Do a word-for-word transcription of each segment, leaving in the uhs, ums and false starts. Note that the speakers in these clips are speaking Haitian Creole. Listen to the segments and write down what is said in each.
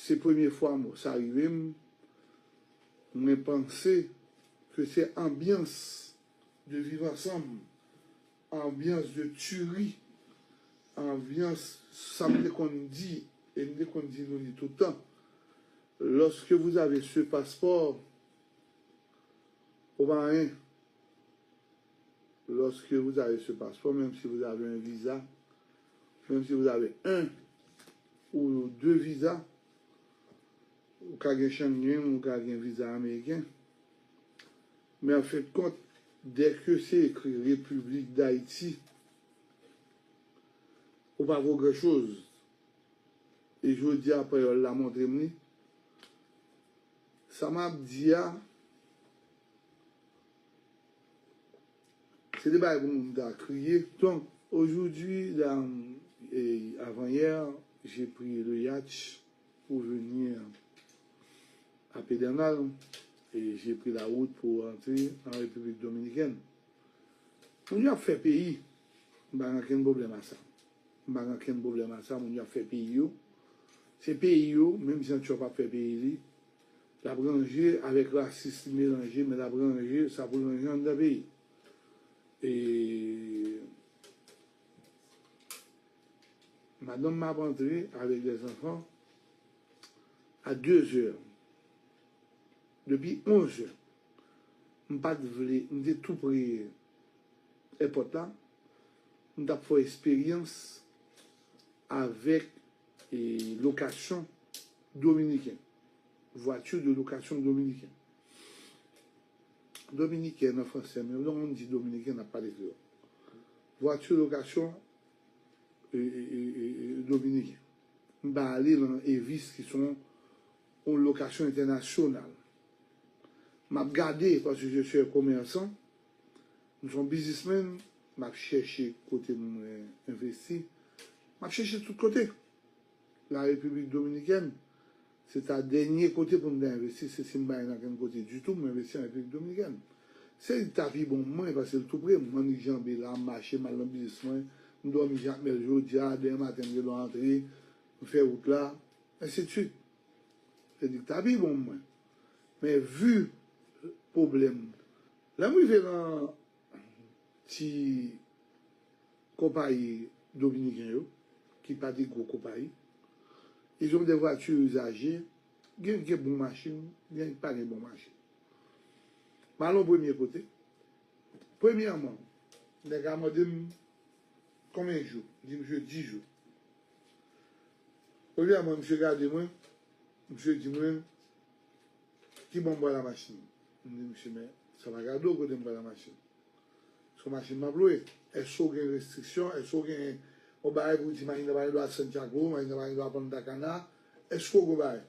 Se premye fwa m, sa rive m. Mwen panse ke se anbyans de viv ansanm, anbyans de tiri, anbyans sa m te konn di, e m te konn di nou li toutan. Lorsque vous avez ce passeport, ou pa anyen. Lorsque vous avez ce passeport, même si vous avez un visa, même si vous avez un ou deux visas, ou ka gen Schengen, ou ka gen viza ameriken. Men an fen de kont, dèke se ekri Repiblik Dayiti, ou pa vo gran choz. E jodi a, panyòl la montre m li. Sa m ap di a, se de bagay pou moun ta kriye. Donk, aujourd'hui, la, et avant-hier, j'ai pris le yacht pour venir à Pedernales et j'ai pris la route pour rentrer en République dominicaine. Moun yo ap fè peyi, m pa gen okenn pwoblèm a sa. M pa gen okenn pwoblèm a sa, moun yo ap fè peyi yo. Se peyi yo, menm jan Trump ap fè peyi li, l ap ranje avèk rasis li melanje, men l ap ranje sa pou l ranje anndan peyi. E madanm m ap antre avèk dè zanfan a de zè. Depi onz zè. M pa t vle, m te tou pre èpòt la. M t ap fè eksperyans avèk e, lokasyon dominiken. Voiture de location dominicaine. Dominiken an fransè, men lè moun di dominiken, n ap pale kreyòl. Voiture location e, e, e, e, e, dominiken. M pa ale nan Evis ki se yon, yon lokasyon entènasyonal. M ap gade, paske je suis un commerçant, m se yon biznismenn, m ap chèche kote mwen envesti. M ap chèche tout kote. La Repiblik Dominikèn, se ta dènye kote pou m ta envesti, se si m pa gen ankenn kote ditou, m envesti an Repiblik Dominikèn. Se li k ta pi bon pou mwen, paske l tou pre m. M annik janbe la, m mache, m al nan biznis mwen, m dòmi Jakmèl jodi a, demen maten m gen dwa antre, m fè wout la, ensi de suite. Se li k ta pi bon pou mwen. Men vi pwoblèm, lè m rive nan ti konpayi dominiken yo, ki pa de gwo konpayi, ils ont des voitures usagées, gen, gen bon machin, gen pa gen bon machin. M al yon premye kote. Premyèman, nèg la mande m konbyen jou, m di misye dis jou. Premyèman, misye gade mwen, misye di mwen, ki bò m pral a machin? M di misye, men sa pa gade w kote m pral a machin. Se yon machin m ap lwe. Èske w gen restriksyon? Èske w gen yon bagay pou w di machin nan pa gen dwa al Santiago, machin nan pa gen dwa al Punta Cana? Èske w gen bagay?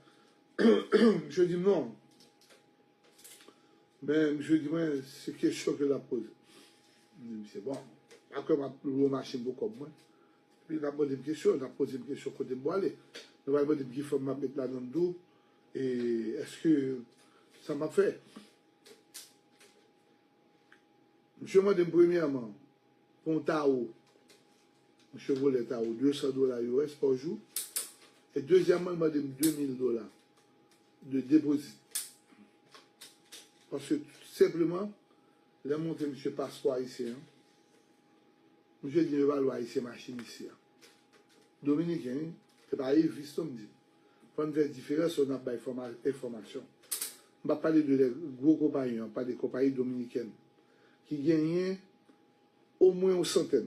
Misye di m non. Men misye di mwen, se kesyon ke l ap poze. M di misye, bon, pa kwè m ap lwe yon machin pou kòb mwen. Epi l ap mande m kesyon, l ap poze m kesyon kote m pwale. L pral mande m ki fanm m ap met ladan l tou. E èske sa m ap fè? Misye mande m premyèman pou yon tawo. Misye vòlè tawo de san dola U S pa jou. E dezyèmman, l mande m de mil dola de depozit. Paske, tou senpleman, lè m montre misye paspò ayisyen an, misye di m yo pa lwe ayisyen machin isi a. Dominiken, wi. Se pa Evis non m di. Fò n fè diferans lè n ap bay fòma-, enfòmasyon. M p ap pale de lè gwo konpayi an, m pale konpayi dominikèn ki genyen omwen yon santèn.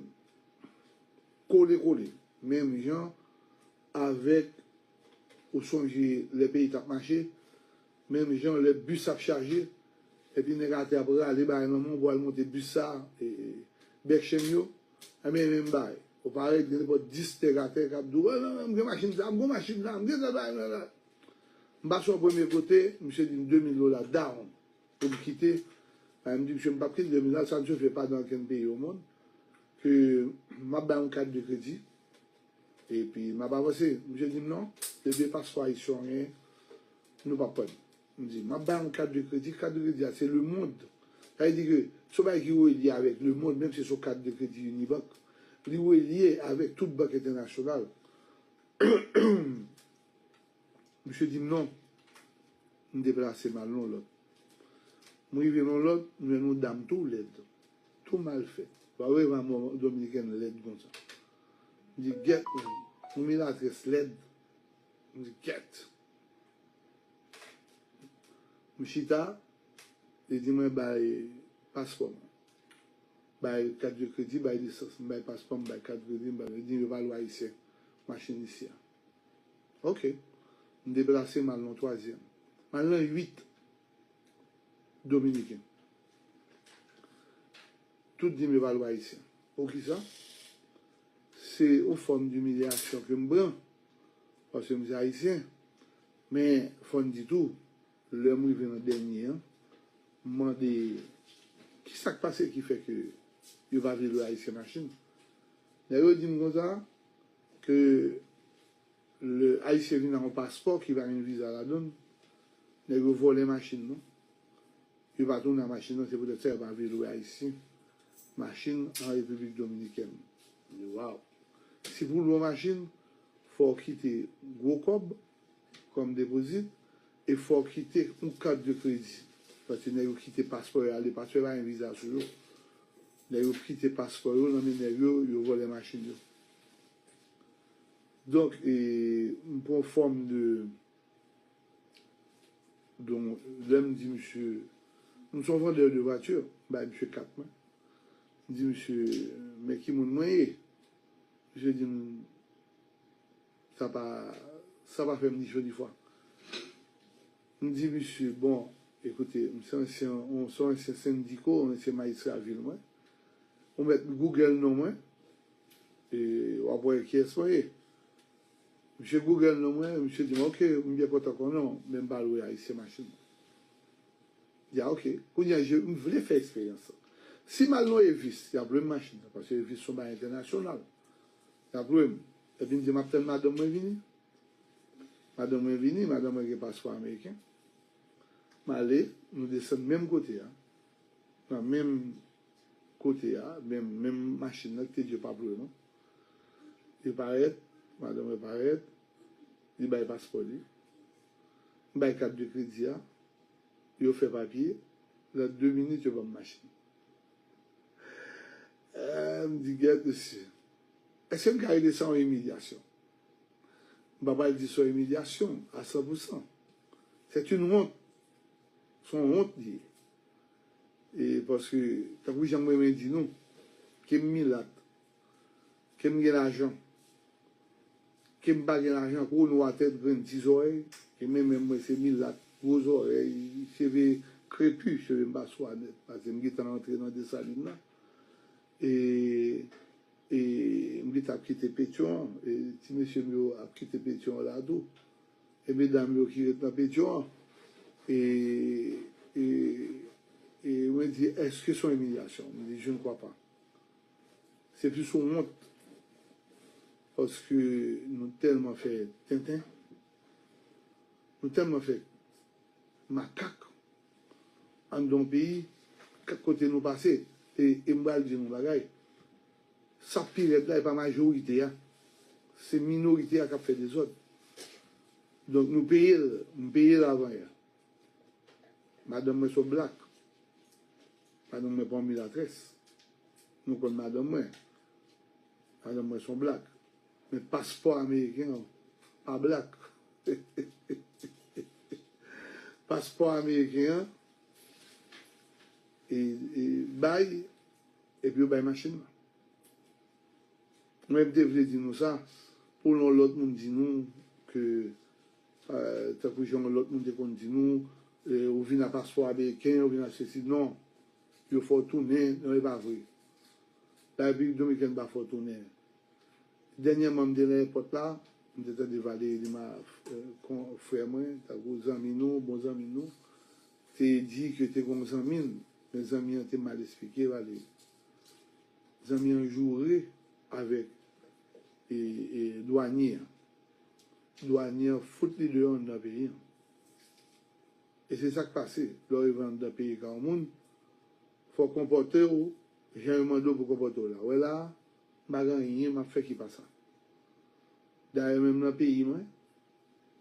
Kole, kole. Menm jan avèk, ou sonje lè peyi t ap mache, menm jan lè bis ap chaje, epi nèg atè ap rale bagay nan men w pou al monte bis sa, e, e, bèk chenn yo, enben menm bagay. Ou parèt, gen nenpòt dis nèg atè k ap di w, "Wè, non, non, m gen machin sa, m gen machin la, m gen sa, bagay la, la." M pase yon premye kote, misye di m de mil dola down pou m kite. Bagay, m di misye, "M p ap kite de mil dola, ça ne se fait pas dans aucun pays au monde, ke m ap bay yon kat de kredi." Epi m ap avanse. Misye di m non, depi e paspò ayisyen w gen, nou p ap pran. M di, m ap bay yon kat de kredi. Kat de kredi a, se lemonn. Sa vle di ke se yon bagay ki relye avèk lemonn, menm si se yon kat de kredi Unibank. Li relye avèk tout bank entènasyonal. M Misye di m non. M deplase m al nan lòt. M rive nan lòt, m jwenn yon dam tou lèd, tou mal fèt. Ou pa wè manman dominikèn lèd konsa. M di, "Gèt, yon milatrès lèd." M di, "Gèt." M chita, li di mwen, "Bay paspò mwen. Bay kat de kredi, bay lisans." M bay paspò, m bay kat kredi, m bay, li di, "Yo pa lwe ayisyen machin isi a." Oke. M deplase, m al nan twazyèm. M al nan uit dominiken. Tout di m yo pa lwe ayisyen. Poukisa? Se yon fòm dimilyasyon ke m pran, paske m se ayisyen. Men, fò n di tou, lè m rive nan dènye an, m mande, "Ki sa k pase ki fè ke yo pa vle lwe ayisyen machin?" Nèg yo di m konsa, ke lè ayisyen vin ak yon paspò ki pa gen viza ladan l, nèg yo vòlè machin nan. Yo pa tounen ak machin nan, se poutèt sa yo pa vle lwe ayisyen machin an Repiblik Dominikèn. M di, "Waw." Si pou lwe yon machin, fò w kite gwo kòb kòm depozit e fò w kite yon kat de kredi. Paske nèg yo kite paspò yo ale, paspò yo pa gen viza sou yo. Nèg yo kite paspò yo nan men nèg yo, yo vòlè machin yo. Donk, e, m pran fòm de, donk, lè m di misye, m se yon vandè de vwati, m bay misye kat mwen. M di misye, "Men ki moun mwen ye?" Misye di m, "Sa pa, sa pa fè m ni cho ni fwa." M di misye, "Bon, ekoute, m se ansyen, m se ansyen sendiko, m se majistra vil mwen. Ou mèt Google non mwen, e w ap wè kiyès mwen ye." Misye Google non mwen, misye di m, "Ok, m byen kontan konnen w, men m pa lwe ayisyen machin." Di a, "Ok." Kounye a, je, m vle fè eksperyans lan. Si m al nan Evis, y ap lwe m machin nan, paske Evis se yon bagay entènasyonal. Y ap lwe m. Epi m di, "M ap tann madanm mwen vini." Madanm mwen vini, madanm mwen gen paspò ameriken. M ale, nou desann menm kote a. Nan menm kote a, menm, menm machin nan ki te di yo p ap lwe non. Li parèt, madanm mwen parèt, li bay paspò li. M bay kat de kredi a, yo fè papye, nan de minit yo ban m machin. Eh, m di, "Gèt mesye, èske m ka rele sa yon imilyasyon?" M pa pral di se yon imilyasyon a san pou san. C'est une honte. Se yon wont li ye. E paske, tankou jan m renmen di nou, ke m milat, ke m gen lajan, ke m pa gen lajan, gwo nwa tèt, grenn ti zòrèy, ke men menm mwen se milat, gwo zòrèy, cheve krepi, cheve m pa swa nèt, paske m gentan antre nan Desalin nan. E, e m gentan ap kite Petyon an, e ti mesye m yo ap kite Petyon an la tou. E medam yo ki ret nan Petyon an, e, e, e mwen di, èske se yon imilyasyon? Mwen di, je ne crois pas. Se plis yon wont. Paske nou tèlman fè tenten, nou tèlman fè makak anndan yon peyi, kèk kote nou pase, e, e m pral di nou yon bagay. Sa k pi rèd la, e pa majorite a. Se minorite a k ap fè dezòd. Donk, nou peye l, m peye l avan yè. Madanm mwen se yon blak. Madanm mwen pa yon milatrès. Nou konn madanm mwen. Madanm mwen se yon blak. Men paspò ameriken an pa blak. Paspò ameriken an, e, e bay, epi yo bay machin nan. Mwen, m te vle di nou sa, pou yon lòt moun di nou ke, eh, tankou jan yon lòt moun te konn di nou, eh, ou vin ak paspò ameriken, ou vin ak sesi. Non, yo fè w tounen, non, e pa vre. Repiblik Dominikèn pa fè w tounen. Dènyèman, m te nan èpòt la, m te tande Valery Lima, eh, kon, frè mwen, tankou zanmi nou, bon zanmi nou, te di ke te gen yon zanmi l, men zanmi an te mal esplike Valery. Zanmi an joure avèk, e, e, dwanye an. Dwanye an fout li deyò anndan peyi an. E se sa k pase lè w rive anndan peyi ka yon moun, fò w konpòte w jan yo mande w pou w konpòte w la. Wè la, m pa gen anyen m ap fè ki pa sa. Dayè, menm nan peyi mwen,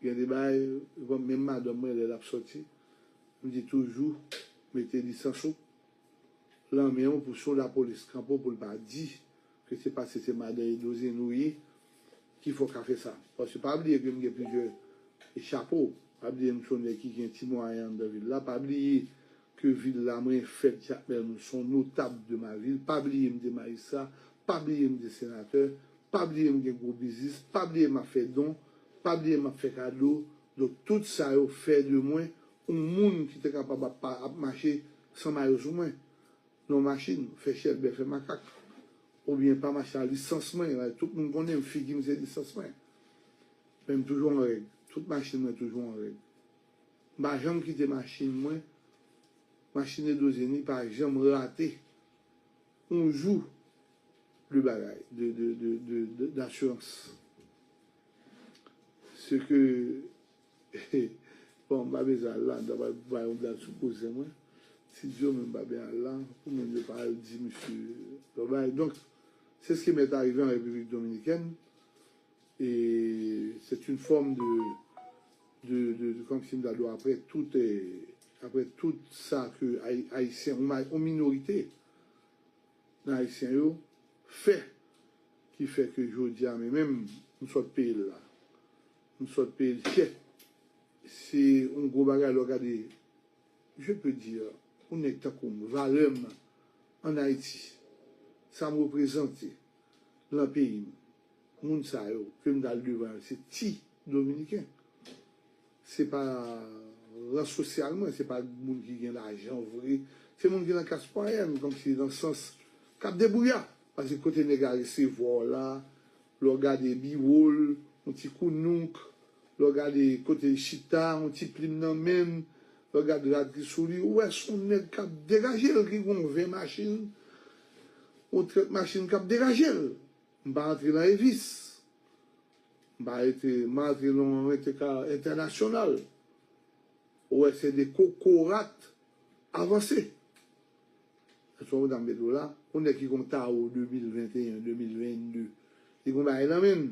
Gen de bagay, menm madanm mwen, lè l ap sòti, m di toujou, mete lisans ou lan men w pou si yon lapolis kanpe w pou l pa di ke se paske se madan Edo Zeni w ye ki fè w ka fè sa. Paske pa bliye ke m gen plizyè chapo. Pa bliye m se yon nèg ki gen ti mwayen anndan vil la. Pa bliye ke vil la mwen fèt Jakmèl, m se yon notab de ma vil. Pa bliye m te majistra. Pa bliye m te senatè. Pa bliye m gen gwo biznis. Pa bliye m ap fè don. Pa bliye m ap fè kado. Donk, tout sa yo fè de mwen yon moun ki te kapab ap, ap mache san mayo sou mwen. Nan machin, fè chèlbè, fè makak. Oubyen pa mache a lisans mwen. Tout moun konnen m, figi m se lisans mwen. Men m toujou an règ. Tout machin mwen toujou an règ. M pa janm kite machin mwen, machin Edo Zeni pa janm rate yon jou de bagay, de, de, de, de, de, d'asirans. Se ke, bon, m pa bezwen al la, m ta pral bay yon blag sou kouzen mwen. Ti Dyo, men m pa bezwen al la, pou moun yo pa al di misye lòt bagay. Donk, c'est ce qui m'est arrivé en République dominicaine. Et c'est une forme de, de, de, de, kòmsi m ta di w, après tout, eh, après tout sa ke Ay-, Ayisyen, yon ma-, yon minorite nan Ayisyen yo fè, ki fè ke jodi a, men menm, m sot peye l la. M sot peye l chè. Se yon gwo bagay lè w gade, je peux dire, yon nèg tankou m, valè m ann Ayiti, sa m reprezante lan peyi m, moun sa yo, ke m t al devan yo, se ti Dominiken. Se pa ran sosyal mwen, se pa moun ki gen lajan vre. Se moun ki nan klas mwayèn, kòmsi nan sans, k ap debouya. Paske kote nèg la resevwa w la, lè w gade biwo l, yon ti kounouk, lè w gade kote l chita, yon ti plim nan men l, lè w gade rad ki sou li, ou wè se yon nèg k ap degaje l, ki gen yon ven machin, yon trant machin k ap degaje l. M pa antre nan Evis. M pa rete, m antre nan entèka-, entènasyonal. Ou wè, se de kokorat avanse. Èske w konprann sa m vle di w la? Yon nèg ki gen yon tawo de mil venteyen, de mil vennde, li gen yon bagay nan men l.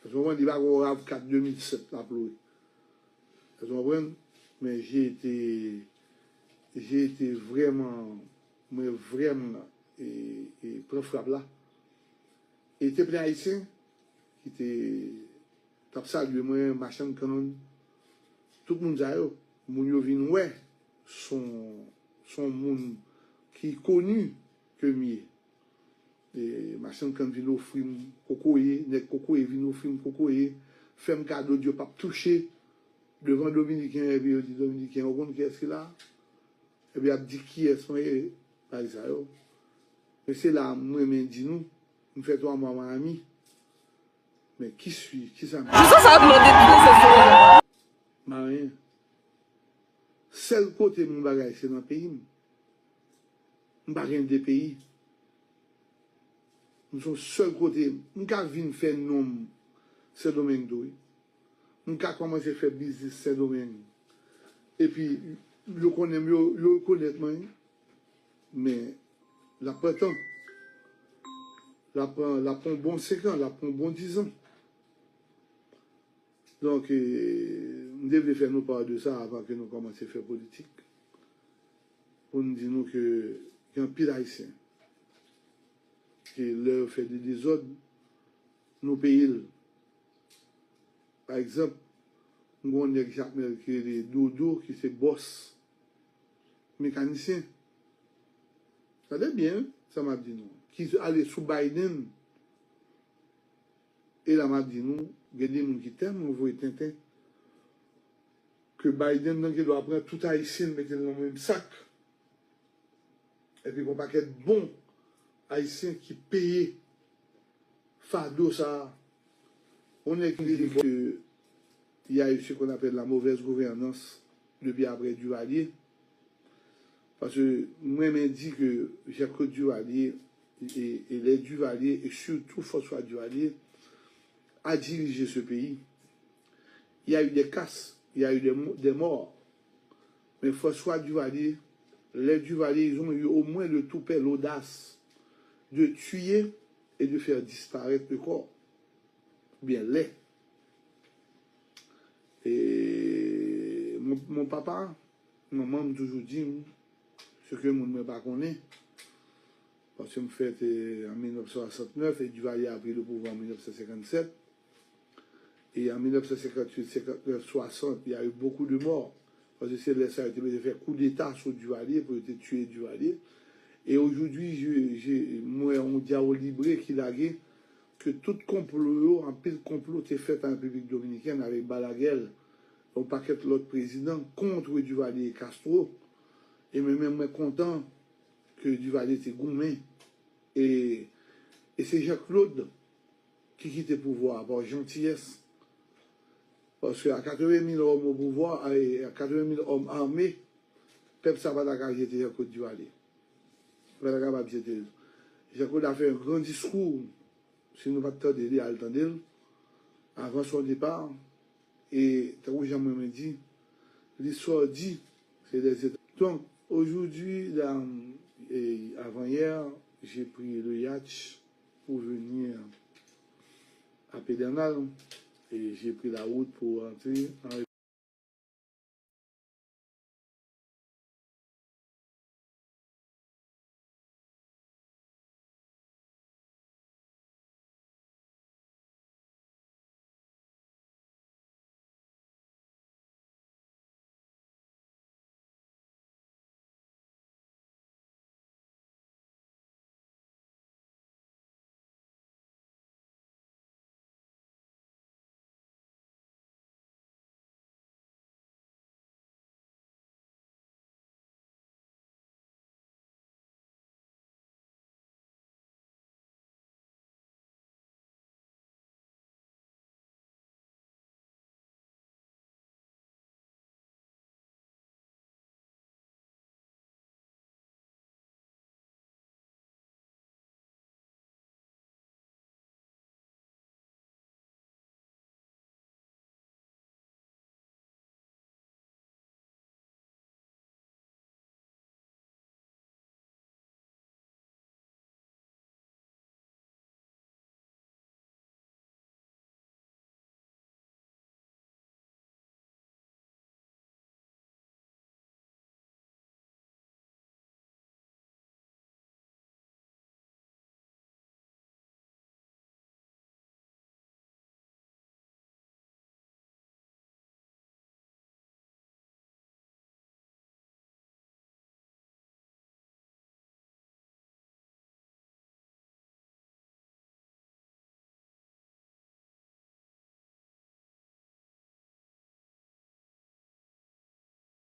Èske w konprann? Li pa gen yon rav kat de mil sèt l ap lwe. Èske w konprann? Men j'ai été, j'ai été vraiment, mwen vrèman, e, e, pran frap la. E te plen Ayisyen ki te, t ap salye mwen, machann kann, tout moun sa yo. Moun yo vin wè, se yon, se yon moun ki koni ke m ye. E machann kann vin ofri m kokoye, nèg kokoye vin ofri m kokoye, fè m kado, di yo p ap touche devan Dominiken, epi yo di Dominiken, ou konn kiyès ki la? Epi y ap di kiyès mwen ye, bagay sa yo. Men se la m renmen di nou, m fè twa mwa Miami. Men ki swi, kisa m... Jousa sa ap mande tou, se sou. M pa anyen. Sèl kote m yon bagay, se nan peyi m. M pa gen de peyi. M se yon sèl kote. M ka vin fè non m Sendomeng tou, wi. M ka kòmanse fè biznis Sendomeng. Epi, yo konnen m, yo, yo rekonèt mwen, wi. Men, l ap pran tan. L ap pran, l ap pran yon bon senk an, l ap pran yon bon dizan. Donk, eh, m te vle fè nou pa de sa avan ke nou kòmanse fè politik. Pou n di nou ke gen anpil Ayisyen ke lè yo fè de dezòd, nou peye l. Pa egzanp, m gen yon nèg Jakmèl ki rele Dodo, ki se bòs mekanisyen. Tande byen, wi, sa m ap di nou. Ki ale sou Biden. E la m ap di nou, gen de moun ki tèlman voye tenten ke Biden nan gen dwa pran tout Ayisyen l mete l nan menm sak. Epi gen yon pakèt bon Ayisyen ki peye fado sa a. On nèg ki di ke il y a eu ce qu'on appelle la mauvaise gouvernance depuis après Duvalier. Paske mwen renmen di ke Jean-Claude Duvalier et, et les Duvalier et surtout François Duvalier a dirigé ce pays. Il y a eu des casses, il y a eu des mo-, des morts. Mais François Duvalier, les Duvalier, ils ont eu au moins le toupet, l'audace de tuer et de faire disparaître le corps. Ou byen lè. E mon, mon papa, manman m toujou di m, se ke moun mwen pa konnen, paske m fèt, e, an mil nèf san swasantnèf e Duvalier a pris le pouvoir an mil nèf san senkannsèt. E an mil nèf san senkantuit, senkannnèf, swasant, il y a eu beaucoup de morts. Paske se lè sa yo te bezwen fè koudeta sou Duvalier pou yo te tiye Duvalier. E ojoudwi, je, je, mwen, yon dyawo libre ki lage ke tout konplo yo, anpil konplo te fèt an Repiblik Dominikèn avèk Balaguer, yon pakèt lòt prezidan kont Duvalier e Castro. E mwen menm, mwen kontan ke Duvalier te goumen. E, e se Jean Claude ki kite pouvwa a pa jantiyès. Paske a katreven mil òm o pouvwa, a, a katreven mil òm ame, pèp sa pa ta ka jete Jean Claude Duvalier. Yo pa ta kapab jete l. Jean Claude a fè yon gran diskou. Si nou pa t tande li, al tande l. Avan son depa, e tankou jan mwen, mwen di, listwa di, se lèzeta. Donk, ojoudwi, la, e, avan yè, j'ai pris le yacht pour venir à Pedernales et j'ai pris la route pour rentrer en